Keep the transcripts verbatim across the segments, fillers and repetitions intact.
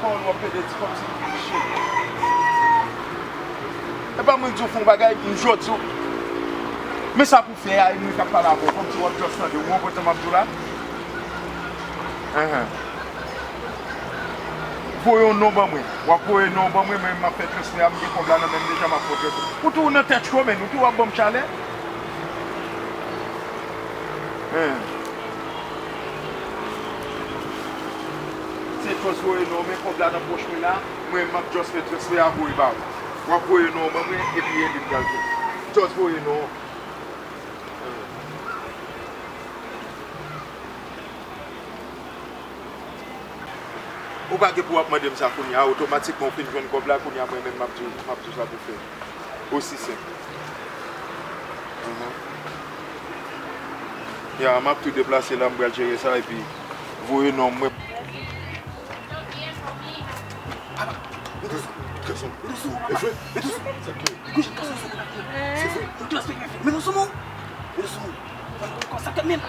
Pawòl w ap pede di kòmsi m vin cheri. E pa mwen k di w fè yon bagay, m jodi w. Men sa pou fè a, e mwen k ap pale avè w, kòmsi w ap just tande w, ou konprann sa m ap di w la? Enhen. Voye yon non ban mwen. W ap voye non ban mwen, men m ap fè transfè a, m gen kòb la nan men m deja, m ap fè transfè. Ou tou nan tèt cho, men, ou tou w ap ban m chalè. Enhen. Se just voye non, men kòb la nan pòch mwen la, mwen m ap just fè transfè a voye ba ou. W ap voye non ban mwen, epi ede m gade. Just voye non. Ou pa gen pou w ap mande m sa kounye a, otomatikman ou fin jwenn kòb la, kounye a mwen menm m ap di w, m ap di w sa pou fè. Osi senp. Mhm. Ya, m ap tou deplase la, m pral jere sa, epi voye non mwen. Papa, mete sou. Gason. Mete sou, papa. E vre? Mete sou. Sa k ye? Gouj, gason, sa k ye? Se vre? Mete sou, mete sou. Mete sou. Konsa ke men.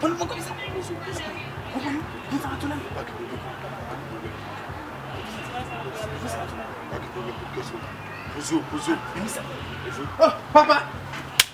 Bon, bon, konsa. Konsa. Konsa, tounen. Pa gen pwoblèm. Pa gen pwoblèm. Konsa, tounen. Pa gen pwoblèm, tout gason. Poze w, poze w. Men sa. E vre? Oh, papa.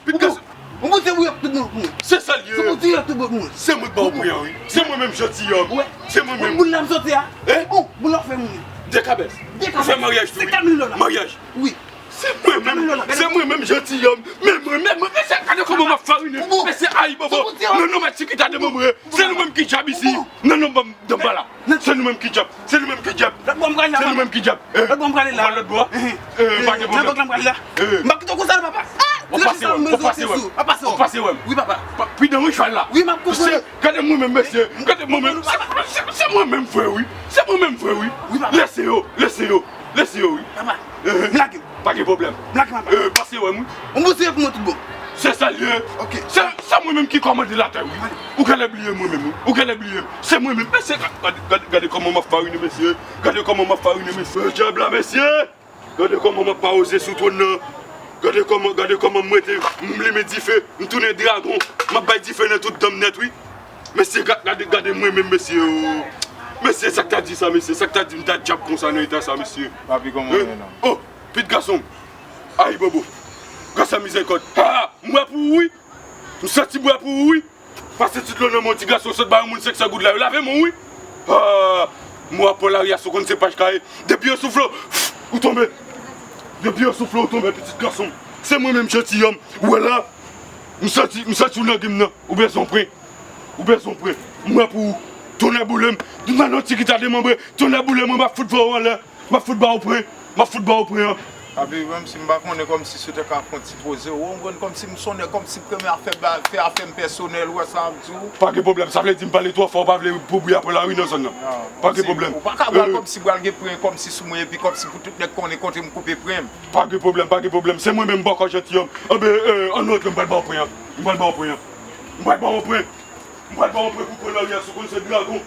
Pit gason. Ou poze w tout bon pou mwen. Se sa l ye. Se poze w tout bon pou mwen. Se mwen k ba w pwen an, wi. Se mwen menm, jantiyòm. Wè. Se mwen menm. Boul la m soti a. Hein? Bon, boul la fè moun. De kabès. De kabès. Ou fè maryaj tou, wi. Senkant mil dola. Maryaj. Wi. Se mwen menm, se mwen menm, jantiyòm. Men mwen menm, men se gade kòman m ap farinen. Men se ayibobo. Non, non, mati ki ta demanbre. Se nou menm ki djab isi. Non, non, ban m, ban m ba la. Se nou menm ki djab. Se nou menm ki djab. Se nou menm ki djab. Eh, ou pral lòt bò a? Eh, pa gen pwoblèm. Eh. M ap kite w konsa, papa. W ap pase wè m. W ap pase wè m. W ap pase wè m. Wi, papa. Pridan wi, chwal la. Wi, m ap konprann. Gade mwen menm, mesye. Gade mwen menm. Se, se, se mwen menm, frè, wi. Se mwen menm, frè, wi. Wi, papa. Lese yo, lese yo. Lese yo, wi. Papa, m lage w. Pa gen pwoblèm. M lage w, papa. Eh, pase wè m, wi. Ou poze pou mwen tout bon. Se sa l ye. Ok. Se, se mwen menm ki kòmande latè, wi. Ou genlè bliye mwen menm, wi. Ou genlè bliye m. Se mwen menm. Mesye, gade, gade, gade kòman m ap farinen, mesye. Gade kòman m ap farinen, mesye. Djab la, mesye. Gade kòman m ap pawouze sou twòn nan. Gade kòman, gade kòman m rete, m limen dife, m tounen dragon. M ap bay dife nan tout dan m nèt, wi. Mesye, ga-, gade, gade mwen menm, mesye, o. Mesye, sa k ta di sa, mesye? Sa k ta di m ta djab konsa nan eta sa, mesye? Papi, kòman w ye la? Oh, pit gason m. Ayibobo. Gras a mizèrikòd. Ha! M bwè pou ou, wi. M santi m bwè pou ou, wi. Pase ti dlo nan men yon ti gason sot ba yon moun senk san goud la, yo lave men w, wi. Ah, mwen ap pran lari a sou konn se paj kaye. Depi yo soufle w, ou tonbe. Depi yo soufle w, ou tonbe, pitit gason m. Se mwen menm, jantiyòm. Ou wè la, m santi, m santi w nan gim nan. Ou bezwen pran. Ou bezwen pran. Mwen pou ou. Tonnè boule m. Nan yon ti ki ta demanbre. Tonnè boule m, mwen m ap fout voye w anlè. M ap fout ba w pwen. M ap fout ba w pwen an. Papi, menm si m pa konnen kòmsi si w te ka fè yon ti poze w, ou konprann, kòmsi m sonnen, kòmsi premye afè ba, fè afè m pèsonèl, ou wè sa m ap di w? Pa gen pwoblèm, sa vle di m pale twò fò, ou pa vle pou bri ap pran lari nan zòn nan. Pa gen pwoblèm. Ou pa ka pral kòmsi pral gen pwen kòmsi sou mwen, epi kòmsi pou tout nèg konnen kote m koupe pwen m. Pa gen pwoblèm, pa gen pwoblèm. Se mwen menm bòkò jantiyòm. Anben, ann rantre, m pral ba w pwen an. M pral ba w pwen an. M pral ba w pwen. M pral ba w pwen pou pran lari a sou konn se dragon.